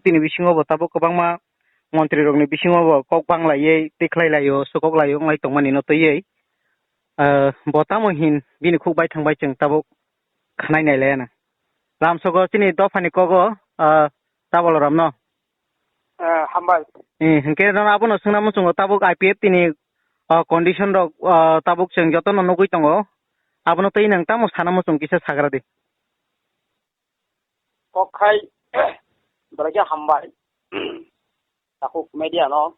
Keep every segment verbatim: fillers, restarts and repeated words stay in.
tini bisingo bo tabuk kwbangma montri rokni bisingo bo kok bang laiwi tei khlai laio, sokok laio wnglai tongmani no twiwi, ah, bo tamo hin bini khuk bai thang bai chwng tabuk khnai nai laiya na. Lamsogo chini dophani kogo, ah, ta Boloram no. Eh, hambai. Eh, hwnkhe nono abono swngna muchungo tabuk I P F T ni, ah, condition rok, ah, tabuk chwng jotono nugwi tongo. Abono tei nwng tamo sana muchung kisa sagra di. Kok khai belai khe hambai. Takhuk media no.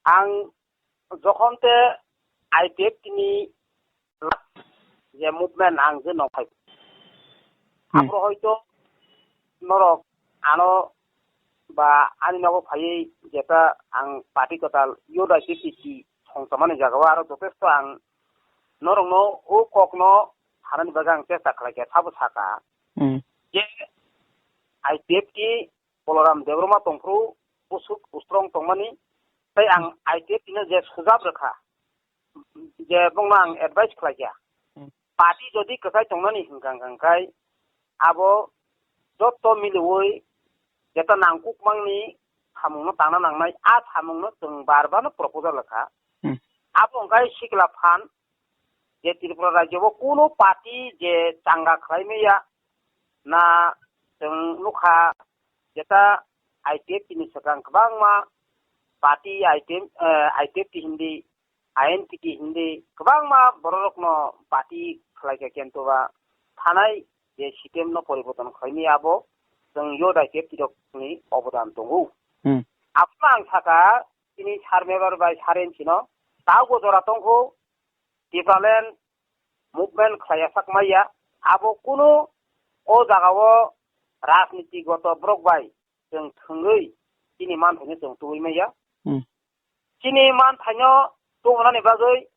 Ang jokhon te I P F T ni last je movement ang je nongkhai. Hmm. Aphuru hoito norok ano ba ani nogo phaiwi jeta ang party kwtal Youth I P F T songchamani jagao aro jotesto ang norokno o kokno sanani bagwi ang chesta khlaikha, sabo saka. Hmm. Je I P F T Boloram Debbarma tongphuru bwswk strong tongmani, tei ang I P F T no je sujab rwkha, je bongno ang advice khlaikha. Hmm. Party jodi kwchai tongnani hwnkha hwnkha khe abo joto miliwi jeta nangkukmani samungno tangna nangnai, a samungno chwng bar bar no proposal rwkha. Hmm. Abo hwnkhe sikla phan je Tripura rajyo bo kunu party je changa khlai maya na chwng nukha jeta I P F T ni swkang kwbangma party I P F, eh, I P F T hindi, I N P T hindi kwbangma bororokno party khlaikha kintu ba thanai je system no poriborton khlaimaya abo chwng Youth I P F T rokni obodan tongo. Hmm. Abono ang saka chini sir member bai sir M C no taubo jora tongkho Tipraland movement khlaiya sak maya abo kunu o jagao rajniti goto borok bai chwng thwngwi chini manthaino chwng tubui maya. Hmm. Chini manthaino tubunani bagwi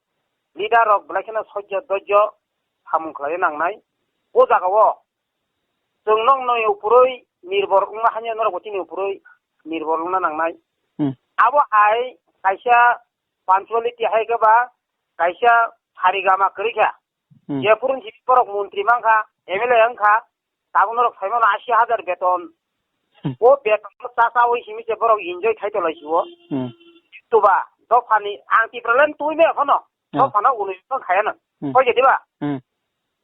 leader rok belai kheno sojjo dojjo samung khlaiwi nangnai. O jagao chwng nokni uphurwi nirbor wngma hanya norokbo chini uphurwi nirbor wngna nangnai. Hmm. Abo hai kaisa punctuality hai khe ba kaisa sarigama kwrwi kha. Hmm. Jephuru simi borok montri mankha, M L A wngkha, tabuk norok saimano ashi hajar beton. Hmm. O beton cha chawi simi se borok enjoy khai tolai sio. Hmm. Tuba, dophani, ang Tipraland twi me phano, hmm, dophano unoi phano khaya no. Hmm. Koi je diba? Hmm.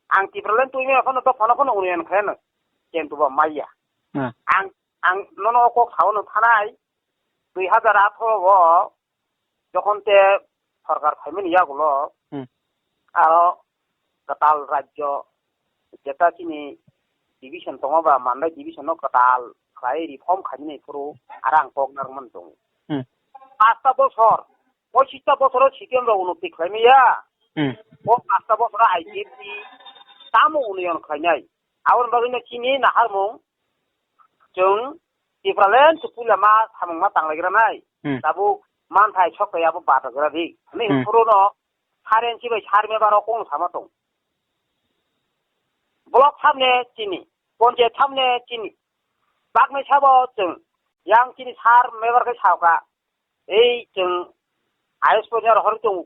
Ang Tipraland twi me phano, dophano phano unoi khaya no. Ken tuba maya. Hmm. Ang, ang nono o kok sao no thanai, dui hajar atharo o jokhon te sorkar phaimani yagulo, hmm, aro kwtal rajyo jeta chini division tongo ba, Mandai division no kwtal khlai reform khaimani phuru aro ang kok narwkmani tongo. Hmm. Pasta bosor, pochista bosoro C P M rok unoti khlaimaya. Hmm. O pasta bosoro I P F T tamo union khlainai. Aboni bagwino chini naharmung chwng Tipraland se puila ma samung ma tanglaigra nai. Hmm. Tabuk manthai sok tei abo batagra di. Hwnwi, hmm, phuru no sir M C bai sir member rok kung sama tong. Block samne chini, ponchayat samne chini. Baknai sabo chwng yang chini sir member khe sao kha. Ei chwng I S point rohorwi tongo.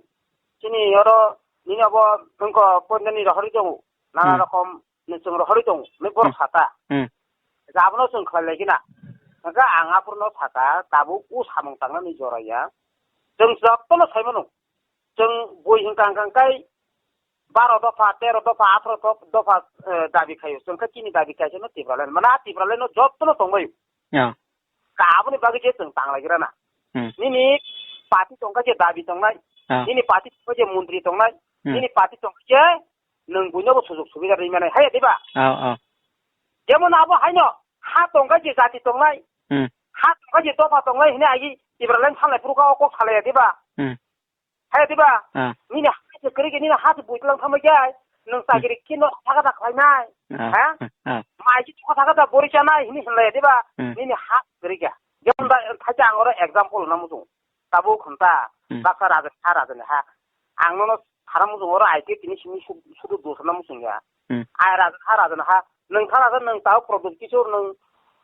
Chini oro nini abo wngkha point ni rohorwi tongo. Nana, hmm, rokom ni chwng rohorwi tongo. Ni borok, hmm, sata. Hmm. Abono chwng khlai lai gina. Hwnkhe ang aphuru no saka tabuk o samung tangnani jora ya. Chwng jotono sai mano. Chwng bui hwnkha hwnkha kai baro dopha, tero dopha, atharo dopha, eh, dabi khaio. Chwng khe chini dabi kaisa no Tipraland. Mane a Tipraland no jotono tongbaio. Ya. Ka aboni bagwi je chwng tanglaigra na. Hmm. Nini party tongkha je dabi tongnai. Ah. Nini party tongkha je montri tongnai. Hmm. Nini party tongkha je nwng buinobo sujok subida rwi manai. Haiya diba? Ah, ah. Jemon abo haino ha tongkha je jati tongnai. Hmm. Ha tongkha je dopha tongnai hwnwi agi Tipraland salai phuru kha o kok salaiya diba? Hmm. Hai diba? Ah. Nini ha se kwrwi khe, nini ha se buitlang thamai khe, nwng, hmm, chakiri khe no thaka da khlainai. Ah. Ha? Ah. Mai khe thaka thaka da bori chanai hini hinlai diba? Hmm. Nini ha kwrwi khe. Jemon da thaisa ang oro example na muchung. Tabuk khunta, hmm, baksa raja ha, raja ni ha. Ang nono sana muchung oro I P F T ni simi su-, sudu dosana muchung ya. Hmm. Ai raja ha, raja ni ha. Nwng thana sa nwng tao Pradyot Kishore nwng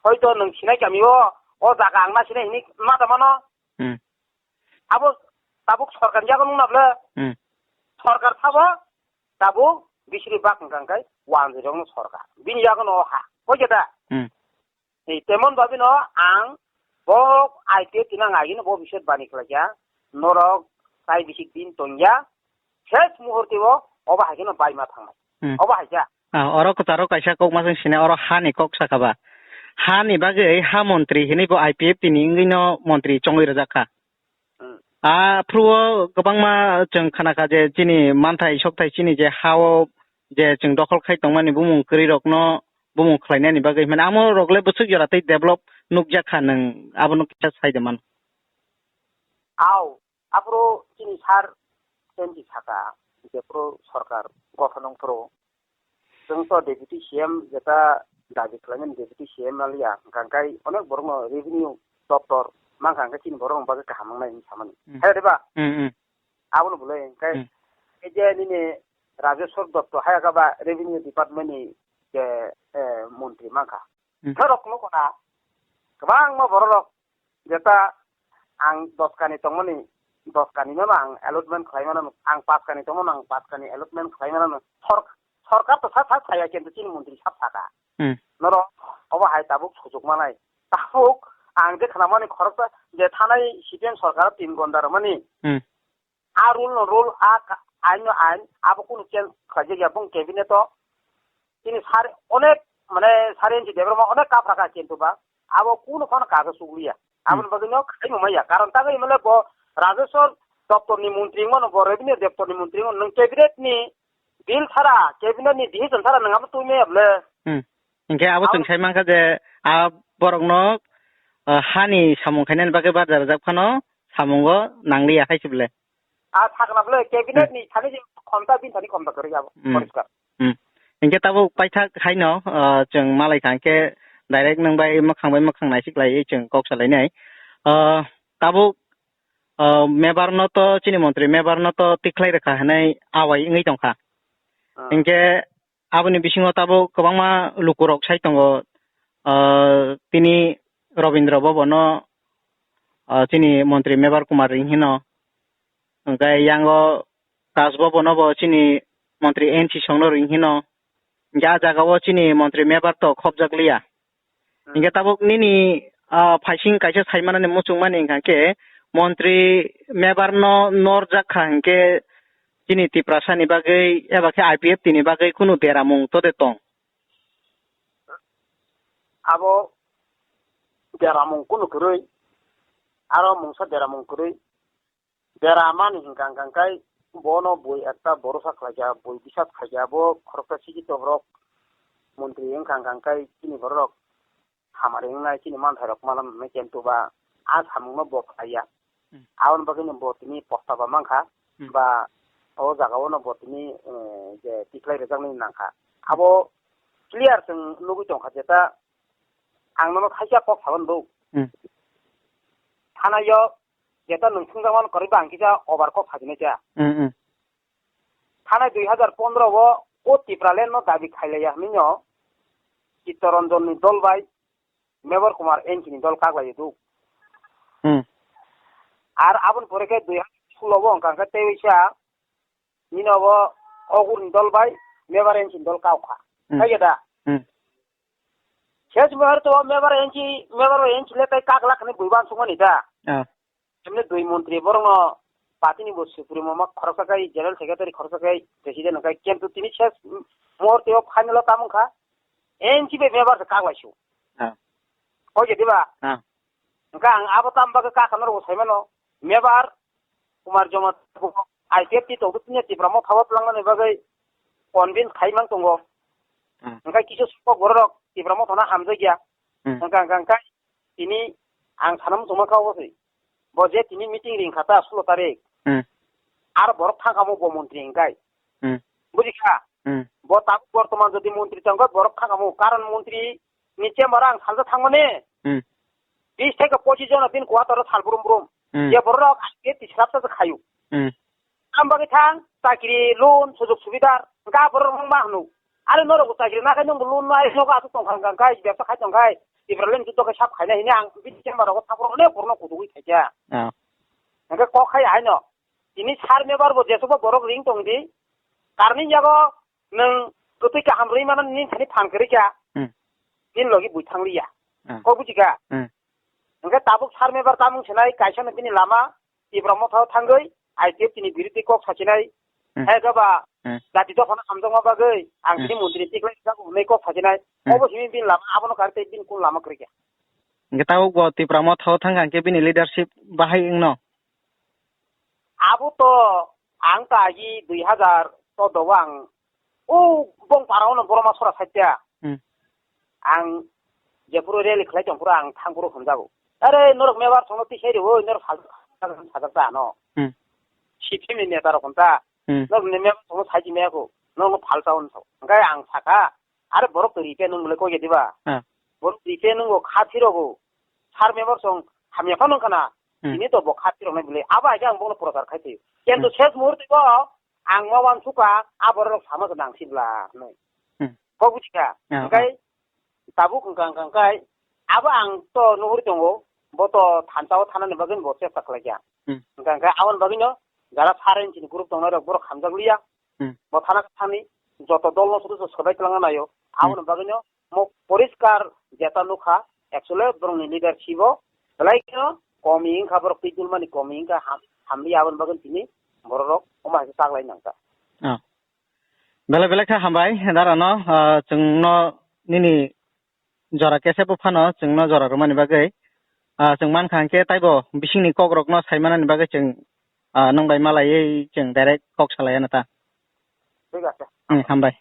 hoito nwng sinai kami o, o jaga ang na sinai hini ma da mano. Hmm. Abo tabuk sorkar yago nung nabla. Hmm. Sorkar sabo tabuk bisiri bak hwnkha hwnkhe wanjwi rokno sorkar. Bini yago no ha. Koi khe da? Hmm. Ni temon babino ang bo I P F T nang agino bo bisot bani khlaikha. Norok tai bisik din tongya. Ses muhurte o obo hai kheno bai ma thangnai. Hmm. Obo hai kha. Ah, oro kwcharo kaisa kok masang sine oro hani kok saka ba. Hani bagwi ha montri hinwi bo I P F T ni wngwi no montri chongwi rwjak kha. Hmm. Aphuru o kwbangma chwng khna kha je chini manthai sokthai chini je ha o je chwng dokhol khai tongmani bumung kwrwi rokno bumung khlainani bagwi hwnmani amo rok le bwswk jora tei develop nukjak kha nwng abono kisa sai de man. Au, aphuru chini sir M P saka, jephuru sorkar gothon wngphuru, chwng to deputy C M jeta dabi khlaimani deputy C M aliya, hwnkha hwnkhe onek borokno revenue doptor mankha hwnkhe chini borokni bagwi kaham wngnai hinwi samani. Hmm. Hai diba? Hmm, hmm. Abono bwlwi hwnkhe Hmm. ei je nini Rajeshwar Dotto hayakha ba revenue department ni je, eh, montri mankha. Hmm. Norok nukho na, kwbangma bororok jeta ang dos kani tongmani, dos kani no ang allotment khlai mano, ang pas kani tongmano, ang pas kani allotment khlai mano. Sor-, sorkar to sa sa saya kintu chini montri sab saka. Hmm. Norok obo hai tabuk sujuk manai. Tabuk ang je khnamani khoroksa je thanai C P M sorkar tin gonda romani. Hmm. A rule no rule, a ka-, ain no ain, abo kunu change khlaijak ya bung cabinet o. Chini sar onek, mane, sari inchi Debbarma onek kapra kha kintu ba abo kunu phano kago chukliya. Aboni Hmm. bagwi no khai maya. Karon tagwi male bo Rajeshwar doptor ni montri wngmano, bo revenue doptor ni montri wngmano, nwng cabinet ni bill sara, cabinet ni decision sara nwng abo twi maya bwle. Hmm. Hinkhe abo Abo chwng sai mankha je a borokno, ah, hani samung khainani bagwi barja rwjak phano samungo nangliya hai se bwle. A sakna bwle cabinet Hmm. ni thani je khomta bini thani khomta kwrwi abo Hmm. poriskar. Hmm. Hinkhe tabuk paithak haino, ah, chwng malaikha hinkhe direct nwng bai mwkhang bai mwkhang naisik laiwi chwng kok salainai. Ah, tabuk, ah, mebar no to chini montri mebar no to tikhlai rwkha hinwi awai wngwi tongkha. Ah. Hinkhe aboni bisingo tabuk kwbangma lukurok sai tongo, ah, tini Robindra Bhavan no, ah, chini montri Mebar Kumar Ring hino, hwnkhe yango Raj Bhavan no bo chini montri N C Song no Ring hino, hwnkhe ah jaga o chini montri Mebar to khopjak liya. Hmm. Hinkhe tabuk nini, ah, phaising kaisa saimanani muchungmani hwnkha khe montri mebar no norjak kha hinkhe chini Tiprasa ni bagwi eba khe I P F T ni bagwi kunu deramung to de tong? Abo deramung kunu kwrwi, aro mungsa deramung kwrwi. Deramani hwnkha hwnkha khe bono bui ekta borosa khlaikha, bui bisas khaikha, bo khoroksa sigi tobrok montri wngkha hwnkha khe chini borok hamari wngnai, chini manthairok manam hwnwi kintu ba a samungno bo khlaiya. Hmm. Aboni bagwino bo tini postaba mankha, Hmm. ba o jagao no bo tini, eh, je tikhlai rwjaknai nangkha. Abo clear chwng nugwi tongkha jeta ang nono thaisa kok saban bo. Hmm. Thanaio jeta nwng thwngjak mano kwrwi ba ang kisa over kok sajinai kha. Hmm, hmm. Thanai dui hazar pondro o o Tipraland no dabi khailaiya hwnwi no Chittaranjan ni dol bai Mebar Kumar N C ni dol kaklai duk. Hmm. Ar aboni pore khe dui hazar sulo o wngkha khe tei waisa nini obo Ogur ni dol bai Mebar N C ni dol kau kha. Hmm. Khai da? Hmm. Ses mohor to Mebar N C, Mebar N C le tai kaklak ni buiban sungani da. Ah. Emne dui montri borokno party ni bo supremo ma khoroksa khai, general secretary khoroksa khai, president khai, kintu tini ses muhurte o final o tamung kha, N C B member se kaglai su. Ah. Hoi je diba? Ah. Engka ang abo tam bagwi kaka norok sai mano, member Kumar Joma I P F T tong tini Tipra Motha o twlang nani bagwi convince khai mang tongo. Hmm. Engka kisu sokok borok Tipra Motha no hamjak ya. Hmm. Engka, engka, engka tini ang sana muchungma kha obo se. Bo je tini meeting ring kha ta sulo tarik. Hmm. Ar borok thang kamo bo montri hingkai. Hmm. Buji kha? Hmm. Bo tabuk bortoman jodi montri tongkha borok thang kamo. Karon montri ni chamber ang salsa thangmani. Hmm. Bis theke pochis jona bini kuator sal brum brum. Hmm. Je borok je tisrap ta khayu. Hmm. Am bagwi thang, chakri, loan, sujug subidar, hwnkha borok wng ma hwno. Are norok bo chakri nakhai nwng bo loan no ai nogo aswk tong kha hwnkha hwnkhe bebsa khai tong khai, Tipraland juddo khe sap khaina hini ang bini chamber rogo thang borok onek borokno kudugwi thaikha. Ah. Hwnkhe kok khai haino, tini sar mebar bo jesukbo borok ring tong di, karni yago nwng kwtwi kaham rwi mano nini thani phan kwrwi kha, Hmm. nini logi bui thang liya. Ah. Kok buji kha? Hmm. Hwnkhe tabuk sar member tamung sinai kaisa no bini lama Tipra Motha o thangwi I P F T ni biruddhe kok sachinai. Hmm. Hai khe ba Hmm. jati dophano hamjakma bagwi ang Hmm. bini montri tiklai jago hwnwi kok sachinai. Hmm. Obo simi bini lama abono kar tei bini kun lama kwrwi kha. Hwnkhe tabuk bo Tipra Motha o thang kha hwnkhe bini leadership bahai wngno? Abo to ang ta agi dui hazar choudo o ang o bong para ono boroma sora saitya. Hmm. Ang jephuru rally khlai tong phuru ang thang phuru hwnjago. Are norok member songno tisai rwo norok sajak sajak ta ano. Hmm. C P M ni neta rok hwnta. Hmm. Norok ni member songno saiji maya ko. Norok no phalsa on so. Hwnkhe ang saka are borok to ripe nung bole koi diba. Ah. Borok ripe nungo kha thirogo. Sar member song hamya phano kana. Hmm. Tini to bo kha thiroknai bole. Abo hai khe ang bono prochar khai twi. Kento Hmm. ses muhurte bo ang ma wansukha, a borok rok sama se nang sibla hinwi. Hmm. Kok buji kha? Ah, Hwnkhe ah. tabuk hwnkha hwnkha hwnkhe abo ang to nuhuri tongo, bo to thansa o thanani bagwi bo chesta khlai kha. Hmm. Hwnkha hwnkhe aboni bagwino jara saren chini group tongnai rok borok hamjak liya. Hmm. Bo thana thani joto dol no sudu swbai twlangna naio. Hmm. Aboni bagwino mo poriskar jeta nukha, actually borokni leadership o belai kheno komi wngkha, borok twi dulmani komi wngkha, ham-, hamliya aboni bagwino tini borok rok omo hai khe chaklai nangkha. Ah. Belai belai khe hambai, darano, ah, chwngno nini jora kesa buphano chwngno jora rwmani bagwi, ah, chwng mankha hwnkhe taibo bisingni kokrokno saimanani bagwi chwng, ah, nwng bai malaiwi chwng direct kok salaiya nata. Thik ache. Hmm, hambai.